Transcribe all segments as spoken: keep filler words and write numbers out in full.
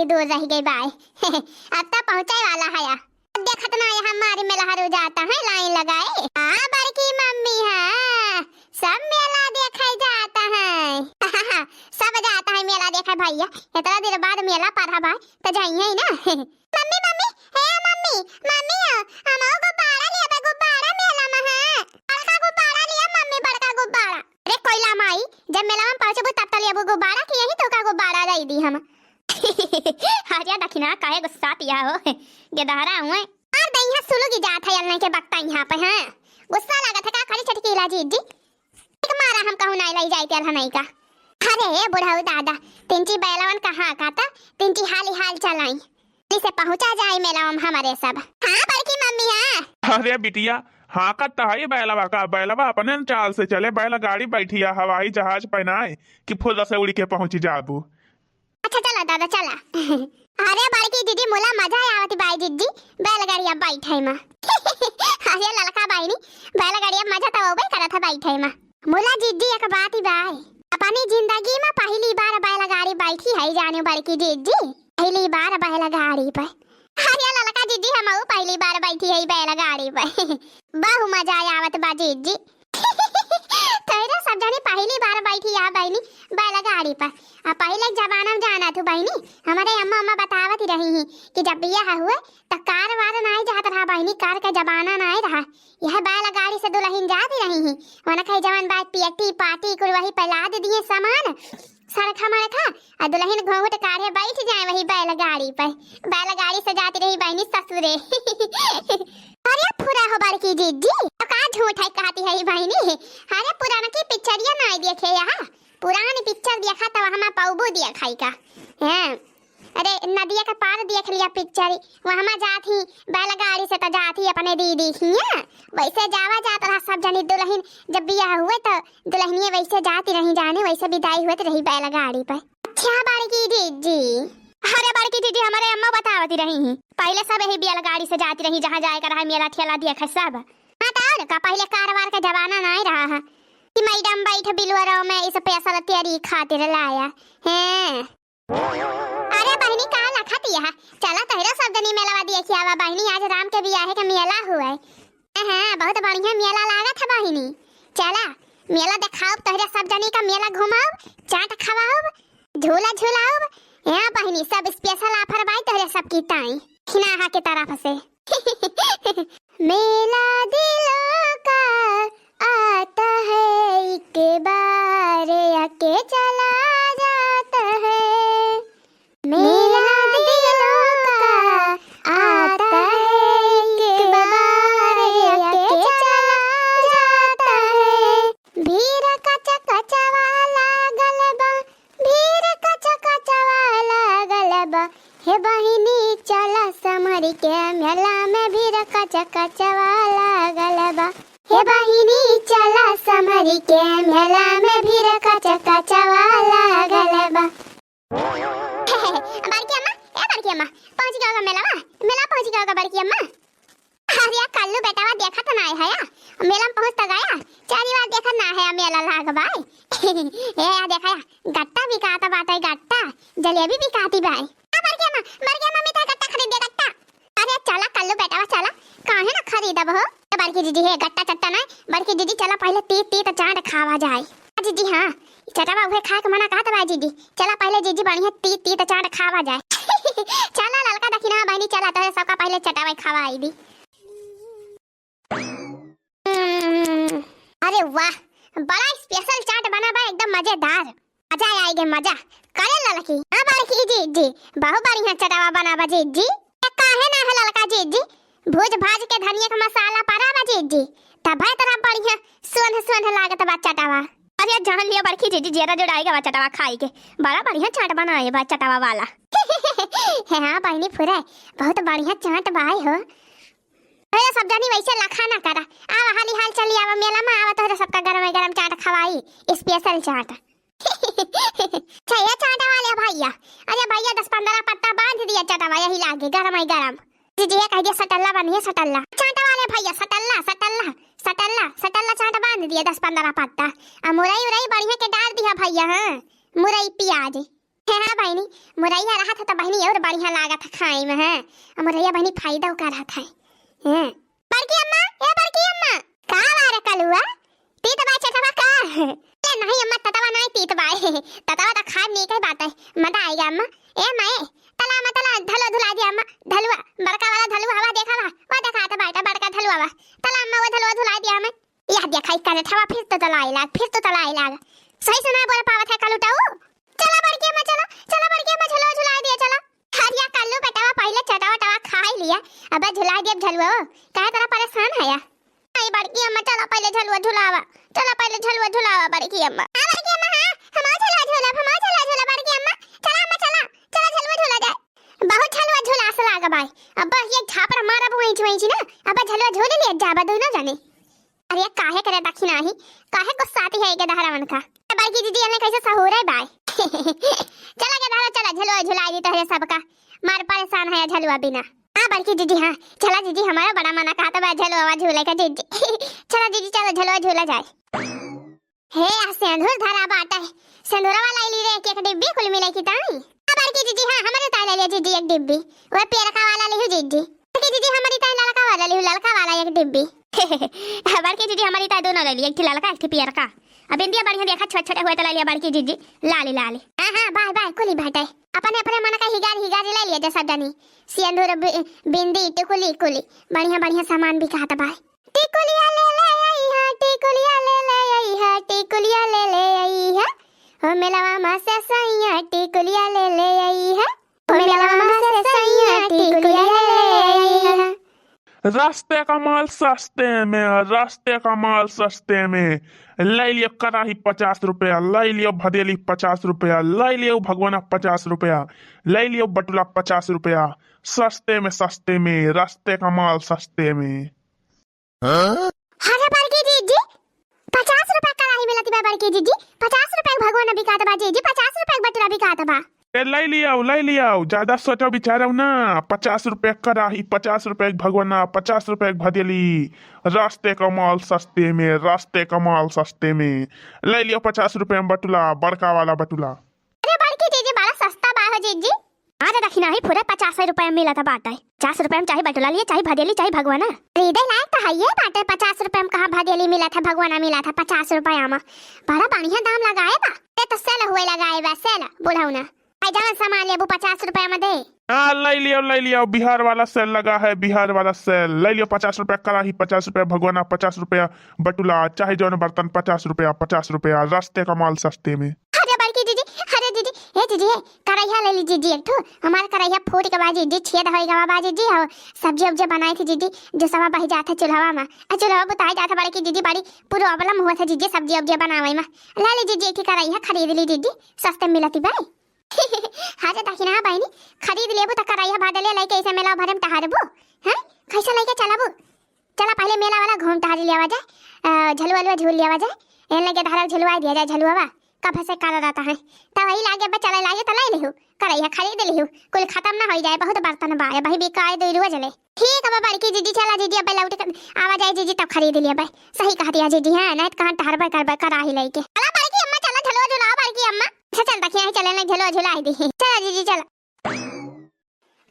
दूर रहि गइ बाय। अब त पहुँचइ वाला हया। देखत नाहीं हमार मेलहरो जात हैं लाइन लगाए। हाँ बड़की मम्मी, हाँ, सब मेला देखइ जात हैं। सब जात हैं मेला देखइ भइया, एतना दिन बाद मेला परब है त जइहैं ना। मम्मी, मम्मी, हे मम्मी, मम्मी, हमहू गुब्बारा लेबे, गुब्बारा मेला में है। बड़का गुब्बारा लिया मम्मी, बड़का गुब्बारा। अरे कोइला माई, जब मेला में पहुँचबू तब त लेबू गुब्बारा, कि यहीं तोका गुब्बारा दइ दी हम। अरे दखिना, काहे गुस्सातिया हो? गेदहरा हुए। और दहिया सुलुगी जात है अलने के बक्ता यहाँ पे, हाँ। गुस्सा लागत है का करी छटकीला जीजी? एक मारा हम कहूँ नाहीं लइ जाई तेल हनई का। अरे बुढ़ऊ दादा, तिनची बैलवन कहाँ का त, तिनची हाली हाल चलाई। जल्दी से पहुँचा जाए मेला में हमरे सब। हाँ बड़की मम्मी, हाँ। अरे बिटिया, हाँकत त हई बैलवा का, बैलवा अपने चाल से चले, बैलगाड़ी बैठिया हवाई जहाज पहनाए कि फुर्र से उड़ि के पहुँचि जाबू। अच्छा चला दादा चला। अरे बड़की जीजी मुला मजा आवत बाय जीजी, बैलगाड़िया बैठे में। अरे ललका बहिनी, बैलगाड़िया मजा त अउबे करत है बैठे में। मुला जीजी एक बात ही बाय, अपनी जिंदगी में पहली बार बैलगाड़ी बैठी है जाने बड़की जीजी, पहली बार बैलगाड़ी पे। अरे ललका जीजी हमहू पहली बार बैठी है बैलगाड़ी पे। बहु मजा आवत बा जीजी। तोहरे सब जनी पहली बार बैठी है बहिनी बैलगाड़ी पर। आ पहिले के जमाना में जाना तू बहिनी, हमरे अम्मा अम्मा बतावत ही रही ही कि जब बियाह हुए त कार वार नाहीं जात रहा बहिनी, कार के जमाना नाहीं रहा। यह बैलगाड़ी से दुलहिन जात ही रही ही। वनखई जवन बाय पेटी पाटी कुल वही पे लाद दिए सामान, सरखा मरखा, आ दुलहिन घूंघट काढ़े बैठ जाए वही बैलगाड़ी पे। बैलगाड़ी से जाती रही बहिनी ससुरे। अरे फुरा हो बड़की जीजी, तो का झूठ है कहती है बहिनी? अरे पुरानकी पिक्चरिया नाहीं देखे यहाँ, पुरानी पिक्चर देखा त वहमा पउबू देखइ का। हैं? अरे नदिया के पार देख लिया पिक्चर, वहमा जात ही बैलगाड़ी से त जात ही अपने दीदी हियाँ। वैसे जावा जात रहा सब जनी दुलहिन, जब बियाह हुए त दुलहिनिये वैसे जाती रही जाने, वैसे बिदाई होत रही बैलगाड़ी पे। अच्छा बड़की जीजी। अरे बड़की जीजी हमरे अम्मा बतावती रही ही, पहिले सब यही बैलगाड़ी से जाती रही जहाँ जाए का रहा मेला ठेला देखे सब। हाँ त और का, पहिले कार वार का जमाना नाहीं रहा है कि मैडम बैठ बिलवरों में special तेरी खातिर लाया। हैं? अरे बहिनी का लखत यह? चला तोहरे सब जनी मेलवा देखि आवा बहिनी, आज राम के बियाहे के मेला हुए। हाँ, बहुत बढ़िया मेला लागत है बहिनी। चला मेला देखाउब तोहरे सब जनी का, मेला घुमाउब, चाट खवाउब, झूला झुलाउब। हाँ बहिनी सब special offer बाय तोहरे सब की ताई खिनाहा के तरफ से। मेला दिलों का आता है एक बार आके चला जाता है। मेला दिलों का आता है एक बार आके चला जाता है। भीड़ कच कचवा लागल बा, भीड़ कच कचवा लागल बा। हे बहिनी चला समर के मेला में भीड़ कच कचवा लागल बा। हे बहिनी चला समर के मेला में भीड़ कच कचवा लागल बा। बड़की अम्मा, ए बड़की अम्मा, पहुँच गया होगा मेला में? मेला पहुँच गया होगा बड़की अम्मा? अरे कल्लू बेटवा देखत नाहीं है, मेला में पहुँच त गया, चारी बार देखत नाहीं है मेला लाग बाय। ए या देखा या, गट्टा बिकात बाटे गट्टा, जलेबी बिकाती बाय। आ बड़की अम्मा, बड़की अम्मा मीठा गट्टा खरीद दे गट्टा। अरे चला कल्लू बेटवा चला, काहे ना खरीदब हो? ए बड़की जीजी हे गट्टा चट्टा नाहीं, बड़की जीजी चला पहिले तीत तीत चाट खावा जाए। आ जीजी हाँ, चटवा उहे खाए के मना कहत बा जीजी। चला पहिले जीजी बढ़िया तीत तीत चाट खावा जाए। चला ललका दखिना बहिनी चला तोहरे सबका पहिले चटवा खावा आई दी। हम्म, अरे वाह, बड़ा special चाट बना बा, एकदम मजेदार। मजा आई गे मजा। करे ललकी, हाँ बड़की जीजी, बहुत बढ़िया चटवा बना बा जीजी। ए, काहे ना है ललका जीजी, भूज भाज के धनिया के मसाला परा बा जीजी, तब है तरह बढ़िया सोंध सोंध लागत बा चटवा। अरे जान लियो बड़की जीजी, जियरा जुड़ाई गवा चटवा खाई के। बड़ा बढ़िया चाट बनाए बा चटवा वाला। हे हाँ बहिनी फुरे, बहुत बढ़िया चाट बाय हो। अरे सब जनी वैसे लखा ना करा, आवा हाली हाल चली आवा मेला में, आवा तोहरे सबका गरम गरम चाट खवाई, special चाट। अच्छा ये चाट वाले भैया, अरे भैया दस पन्द्रह पत्ता बांध दिया चटवा यही लागे गरम ही गरम। जीजी ये कह दिया सटल्ला बनिए सटल्ला। चाट वाले भैया सटल्ला, सटल्ला, सटल्ला, सटल्ला चाट बांध दिया दस पन्द्रह पत्ता। आ मुरई उरई बढ़िया के डाल दिया भैया, हाँ मुरई प्याज। हे हाँ बहिनी, मुरैया रहत है त बहिनी और बढ़िया लागत है खाए में, हैं? आ मुरैया बहिनी फायदा का रहत है, हैं? बड़की अम्मा, ए बड़की अम्मा, का बा रे कलुआ? तीत बा चटवा का? ए नहीं अम्मा, ततवा नहीं तीत बा। ततवा त खाए नीक है बात है, मजा आएगा अम्मा। ए माए, तला अम्मा, तला, झलुआ झुला दिया अम्मा, झलुआ, बड़का वाला झलुआ हवा देखा बा, वो देखा त बाटा बड़का झलुआ बा। तला अम्मा, वो झलुआ झुला दिया अम्मा। यह देखा, ई कनठवा फिर तो तलाई लाग, फिर तो तलाई लाग। सही से ना बोल पावत है कलुटाऊ। चला बड़की अम्मा, चला, चला बड़की अम्मा, झलुआ झुला दिया, चला। अरे या कल्लू बेटवा, पहिले चटवा वटवा खाई लिया, अबे झुला दिया झलुआ, काहे तोरा परेशान है या? आई बड़की अम्मा, चला पहिले झलुआ झुलावा, चला पहिले झलुआ झुलावा बड़की अम्मा। हाँ बड़की अम्मा, हाँ, हम झलुआ झूलब, हम झलुआ झूलब बड़की अम्मा। चला अम्मा, चला, चला झलुआ झूला जाए। बहुत झलुआ झुलास लाग बाई, अब ये झापड़ मारब वहीं वहीं ना, अब झलुआ झूल लिए जाबा दोनों जने। अरे काहे करे दखिनाही, काहे गुस्साती है के दहरावन का? ए बड़की दीदी, एने कैसे सहूरे बाय? चला के दहरा, चला, झलुआ झुलाई दी तोहरे सबका। मार परेशान है झलुआ बिना। हाँ बड़की दीदी, हाँ, चला दीदी, हमारा बड़ा मना कहत बा झलुआ झूले का दीदी। चला दीदी, चला झलुआ झूला जाए। हे, आ सेंधुर धरा बाटे, सेंधुरवा लाई ली रे, एक, एक डिब्बी कुल मिले की ताई। हाँ बड़की दीदी, हाँ, हमारे ताई ले लिया दीदी एक डिब्बी, वह पियरका वाला लिहू दीदी। बड़की दीदी, हमारी ताई ललका वाला लिहू, ललका वाला एक डिब्बी। बड़की दीदी, हमारी ताई दोनों ले ली, एक थी ललका, एक थी पियरका। अब बिंदिया बढ़िया देखा, छोट छोटे हुए तो ले लिया बड़की दीदी, लाली लाली। हाँ हाँ, बाय बाय, कुली बाटे। अपने अपने मन का हिगार हिगार ले लिया जा सब जनी। सिंदूर, बि-, बिंदी, टिकुली, कुली। बढ़िया बढ़िया सामान बिकात बाय। टिकुलिया ले ले आई हाँ, टिकुलिया ले ले आई हाँ, टिकुलिया ले ले आई हाँ। हो मेलवा मा से सैया टिकुलिया ले ले आई हाँ। हो मेलवा मा से सैया टिकुलिया ले ले आई हाँ। रस्ते का माल सस्ते में, रस्ते का माल सस्ते में। ले लियो कराही पचास रुपया, ले लियो भदेली पचास रुपया, ले लियो भगवाना पचास रुपया, ले लियो बटुला पचास रुपया। सस्ते में, सस्ते में, रस्ते का माल सस्ते में। हाँ? अरे बड़की जीजी, पचास रुपया कराही मिलत बा बड़की जीजी, पचास रुपया के भगवाना बिकात बा जीजी, पचास रुपया के बटुला बिकात बा। ए, लै लियाओ, लै लियाओ, ज्यादा सोचो विचारो ना। पचास रुपया कराही, पचास रुपया के भगवाना, पचास रुपया के भदेली। रस्ते का माल सस्ते में, रस्ते का माल सस्ते में। लै लियो पचास रुपया में बटुला, बड़का वाला बटुला। अरे बड़की जीजी, बड़ा सस्ता बा हो जीजी। आज दखिनाही पूरे पचास रुपया में मिलत बाटे। पचास रुपया में चाहे बटुला लिए, चाहे भदेली, चाहे भगवाना। खरीदे लायक तो हइये बाटे, पचास रुपया में कहाँ भदेली मिलत है, भगवाना मिलत है पचास रुपया में। बड़ा बढ़िया दाम लगाए बा। ए तो sale हुए लगाए बा, sale, बुढ़ौना। भाई जवन सामान लेबू पचास रुपया में दे। हाँ, लै लियो, लै लियो, बिहार वाला sale लगा है, बिहार वाला sale। लै लियो पचास रुपया कराही, पचास रुपया भगवाना, पचास रुपया बटुला, चाहे जौन बर्तन, पचास रुपया, पचास रुपया, रस्ते का माल सस्ते में। अरे बड़की जीजी, अरे जीजी, ए जीजी, ए, करैहा ले ली जीजी एक ठो। हमार करैहा फूट के बा जीजी, छेद होई गवा बा जीजी, और सब्जी उब्जी बनाई थी जीजी, जो सवा बही जात है चूल्हवा में, आ चूल्हवा बुताई जात है बड़की जीजी, बड़ी problem हुआ था जीजी सब्जी उब्जी बनावे में। ले ली जीजी एक ठो करैहा, खरीद ली जीजी, सस्ते मिलती बा। अरे दखिना बहिनी, खरीद लेबू त करैहा भदेली लइके ऐसे मेला भरे में टहरबू, हैं? कैसे लइके चलबू? चला पहिले मेला वाला घूम टहरी लियावा जाए, अ, झलुआ उलुआ झूल लियावा जाए, एन लगे धारा झुलवाई दिया जाए झलुआ बा, कब से काला रहता है, तब वही लागे बे चले लागे त ले लिहू, करैया खरीद लिहू, कुल खत्म ना होई जाए, बहुत बर्तन बा, ये भाई बिकाए दो रोज ले। ठीक है बा बड़की जीजी, चला जीजी, अब लौट के आवा जाए जीजी, तब खरीद लिया बे, सही कह दिया जीजी, हाँ, नहीं तो कहाँ टहरबे करबे कराही लइके। चला बड़की अम्मा, चला झलुआ झुलाओ बड़की अम्मा। अच्छा चल दखिया ही चले ना झलुआ झुलाई दी, चला जीजी चला।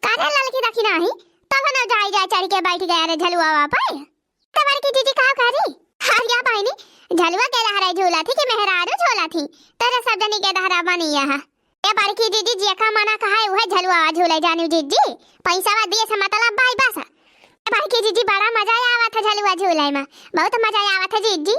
कारे ललकी दखिनाही, तब ना जाई जाए चढ़ के बैठ गया रे झलुआ पे। तो बड़की जीजी का करी? अरे या बहिनी, झलुआ के दहरा झूला थी कि मेहरारू झूला थी? तेरे सब जनी के दहरा बनी यह। ए बड़की जीजी, जेका मना कहा है उहे झलुआ झूले जानी जीजी। पैसा वा दिए से मतलब बाई बस। ए बड़की जीजी, बड़ा मजा आवा था झलुआ झूले में, बहुत मजा आवा था जीजी।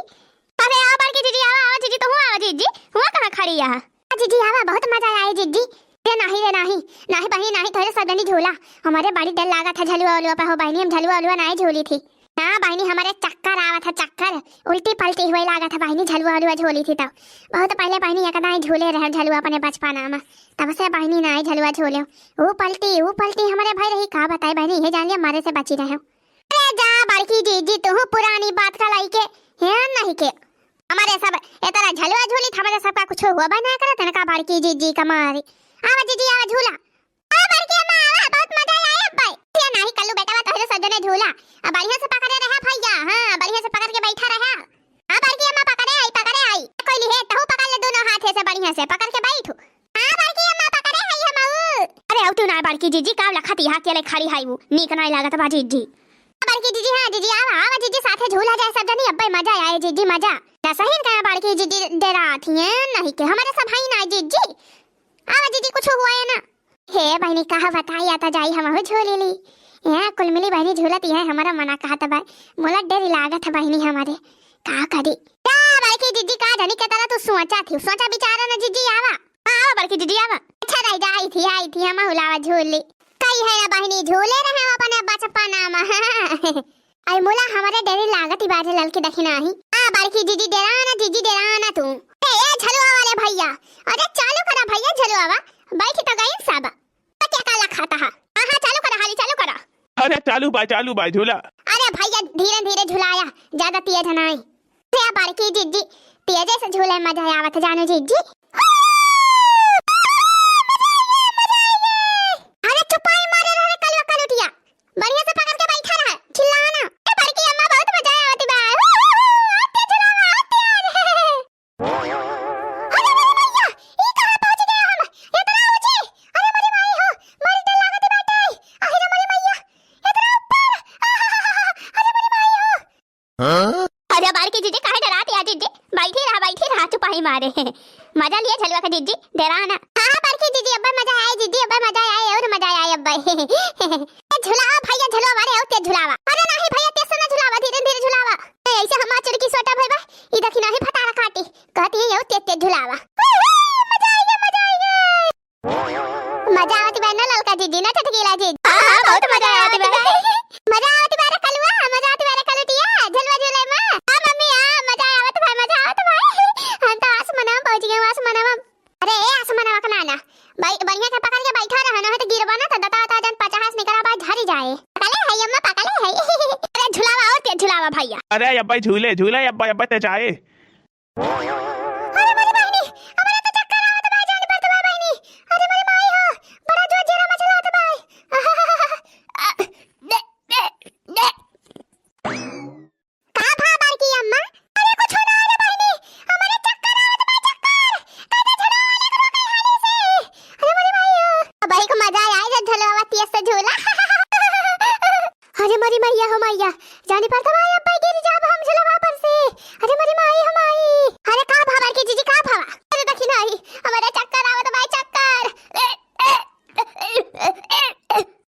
अरे आओ बड़की जीजी, आओ, आओ जीजी, तू आओ जीजी, हुआ कहाँ खड़ी है? आ जीजी आवा, बहुत मजा आए जीजी। रे नाही, रे नाही, नाही बहिनी नाही, तोहरे सब जनी झूला। हमारे बड़ी डर लागा था झलुआ उलुआ पे हो बहिनी, हम झलुआ उलुआ नाही झूली थी। ना बहिनी, हमारे चक्कर आवा था, चक्कर, उल्टी पल्टी हुए लागा था बहिनी, झलुआ उलुआ झूली थी तब। बहुत पहले बहिनी एक दाई झूले रहे झलुआ अपने बचपना में, तब से बहिनी नाही झलुआ झूले। ऊ पल्टी, ऊ पल्टी हमारे भाई रही, का बताए बहिनी, ये जान लिया मारे से बची रहे। अरे जा बड़की जीजी, तू पुरानी बात का लाई के, है नहीं के? हमारे सब ए तरह झलुआ झूली, हमारे सबका कुछ हुआ बा ना करत है ना का बड़की जीजी का मारी। आवा जीजी, आवा झूला। आ बड़की अम्मा, आवा, बहुत मजा आया अब्बे। ये नाही कल्लू बेटा, तोहरे सब जने झूला। आ बढ़िया से पकड़े रहा भैया, हाँ, बढ़िया से पकड़ के बैठा रहा। हाँ बड़की अम्मा, पकड़े आई, पकड़े आई। कोई लिहे, तहू पकड़ ले दोनों हाथे से, बढ़िया से पकड़ के बैठू। हाँ बड़की अम्मा, तू ना बड़की जिज्जी, का लखत यहाँ अकेले खड़ी है वो? नीक नाई लागत बा जिज्जी। बड़की जिज्जी, हाँ जिज्जी, आवा, आवा जिज्जी, साथे झूला जाए सब जनी, अब्बे मजा आए जिज्जी, मजा। ना सही कहा बड़की जिज्जी, डेरात ही है, नहीं के हमारे सब है ना जिज्जी। आवा जिज्जी, कुछ हुआ है ना? हे बहिनी, कहा बताई, आता जाई हमहू झूली ली। यहाँ कुल मिली बहिनी झूलत है, हमारा मना कहत बा, मोला डेरी लागत है बहिनी हमारे, का करी? का बड़की जिज्जी, का जानी के तरह तू सोचा थी, सोचा विचारा ना जिज्जी, आवा। हाँ, आवा बड़की जिज्जी, आवा। अच्छा रह जा, आई थी, आई थी, हम हुलावा झूल ली। कही है ना बहिनी, झूले रहे अपने बचपना में। आई मोला हमारे डेरी लागत ही बाजे ललकी दखिना ही। आ बड़की जिज्जी, डेरा ना जिज्जी, डेरा ना तू। ए, ए झलुआ वाले भैया, अरे चालू करा भैया झलुआवा, बैठ तो गई सब। क्या काला खाता है? हाँ, हाँ, चालू करा, हाली चालू करा। अरे चालू बा, चालू बा झूला। अरे भैया, धीरे धीरे झुलाया, ज्यादा तेज नाई। अरे बड़की जिज्जी, तेजे से झूले, मजा आवत जानो जिज्जी। अरे चुपाई मारे रहे कलवा कलुटिया, बढ़िया से पकड़ के बैठा रहा, चिल्लाना। ए बड़की अम्मा, बहुत मजा आवत बा। तेज झुलावा, तेज। अरे मोरी मैया, ई कहाँ पहुँच गए हम? इतना ऊँची? अरे मोरी माई हो, बड़ी डर लागत बाटे। अरे मोरी मैया, इतना ऊपर। अरे मोरी माई हो। हाँ? अरे बड़की जिज्जी, काहे डरात या जिज्जी? बैठी रहा, बैठी रहा, चुपाई मारे। मजा लिया झलुआ का जिज्जी, डरा ना। हाँ, हाँ, बड़की जिज्जी, अब्बे मजा आए जिज्जी, अब्बे मजा आए, और मजा आए अब्बे। ए, झुलावा भैया, झुलावा रे, और तेज झुलावा। अरे नहीं भैया, तेज से ना झुलावा, धीरे धीरे झुलावा। ए, ऐसे हमार चुरकी सोटा भई बा, ई देखी नहीं भतारा काटी। कहती है, "यो तेज तेज झुलावा।" मजा आइगे, मजा आइगे। मजा आवत बा ना ललका जिज्जी, ना चटकीला जिज्जी? हाँ, हाँ, बहुत मजा आवत बा। मजा आवत बा रे कलुआ, मजा आवत बा रे कलुटिया, झुलवा झूले में। हाँ मम्मी, हाँ, मजा आवत बा, मजा आवत बा। हम तो आसमानवा में पहुँच गए, आसमानवा में। अरे ए आसमानवा का नाना, भाई बढ़िया से पकड़ के बैठा रहा, ना तो गिरबा ना तो दता दता जन पचास निकला बा, झरी जाए। पकड़े है अम्मा, पकड़े है। अरे झुलावा और तेज झुलावा भैया। अरे अब्बा झूले, झूले अब्बा, अब्बा ते जाए। अरे मोरी बहिनी, हमरा तो चक्कर आवत बा, जान पड़त बा बहिनी। अरे मोरी माई हो, बड़ा जोर जरा मचलात बा। का भा बड़की अम्मा? अरे कुछ ना रे बहिनी, हमरे चक्कर आवत बा, चक्कर। काहे झुलावा लेके रोके हाली से? अरे मोरी माई हो। अबही को मजा आए जब झुलवा तेज से झूला। अरे मोरी मैया हो मैया, जानी पड़त बा अब्बे गिर जाब हम झुलवा पर से। अरे मोरी माई हो माई। अरे का भा बड़की जिज्जी, का भा? अरे देखी नाही, हमरे चक्कर आवत बा, चक्कर।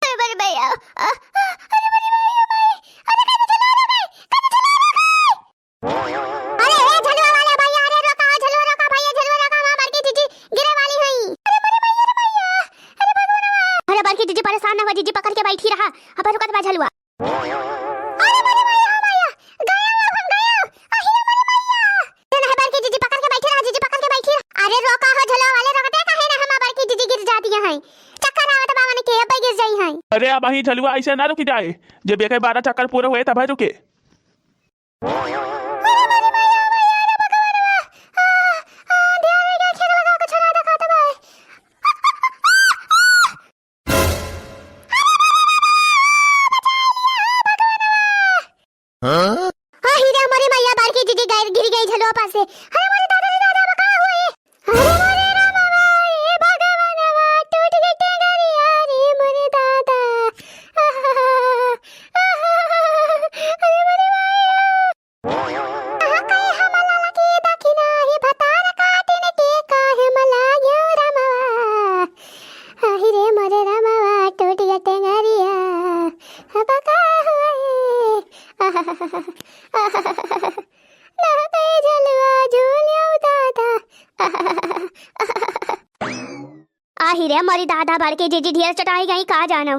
अरे मोरी मैया, अ, अ, अरे मोरी माई हो माई। अरे काहे झुला रे भाई, काहे झुला रे भाई? अरे ए झलुआ वाले भैया, अरे रोका, झलुआ रोका भैया, झलुआ रोका, हमार बड़की जिज्जी गिरे वाली हई। अरे मोरे भैया रे भैया, अरे भगवानवा। अरे बड़की जिज्जी परेशान ना हो जिज्जी, पकड़ के बैठी रहा, अब रुकत बा झलुआ। अरे मोरे भैया, भैया, गया हो, हम गया। अहिरे मोरे भैया। ए नहीं बड़की जिज्जी पकड़ के बैठी रहा, जिज्जी पकड़ के बैठी रहा। अरे रोका हो झलुआ वाले, रोकते काहे ना, हमार बड़की जिज्जी गिर जाती हैं। चक्कर आवत बा मन के, अब्बे गिर जाई हैं। अरे अबही झलुआ ऐसे ना रुकी जाए, जब एक बारह चक्कर पूरे हुए तब रुके। अरे मोरे भैया, भैया, अरे भगवानवा। आ, आ, ध्यान में क्या खेल लगा, कुछ ना दिखाता भाई। अरे मोरे भगवानवा। हाँ? आ, ही रे मोरे मैया, बड़की जिज्जी गिर, गिर गई झलुआ पास से। अरे मोरे दादा रे दादा, अब का हुई? अरे मोरे रामवा, ए भगवानवा, टूट गई टेंगरिया रे मोरे दादा। आहा, आहा, अरे मोरे माया। आहा, काहे हमला लगी दखिना, हे भतार काटिन के काहे मला गयो रामवा। आही रे मोरे रामवा, टूट गई टेंगरिया, अब का हुआ है? आहा, आहा, आहा। ना कहे झलुआ झूलियो दादा। आही रे मोरी दादा, बड़की जिज्जी ढेर चटाई गई का जानो।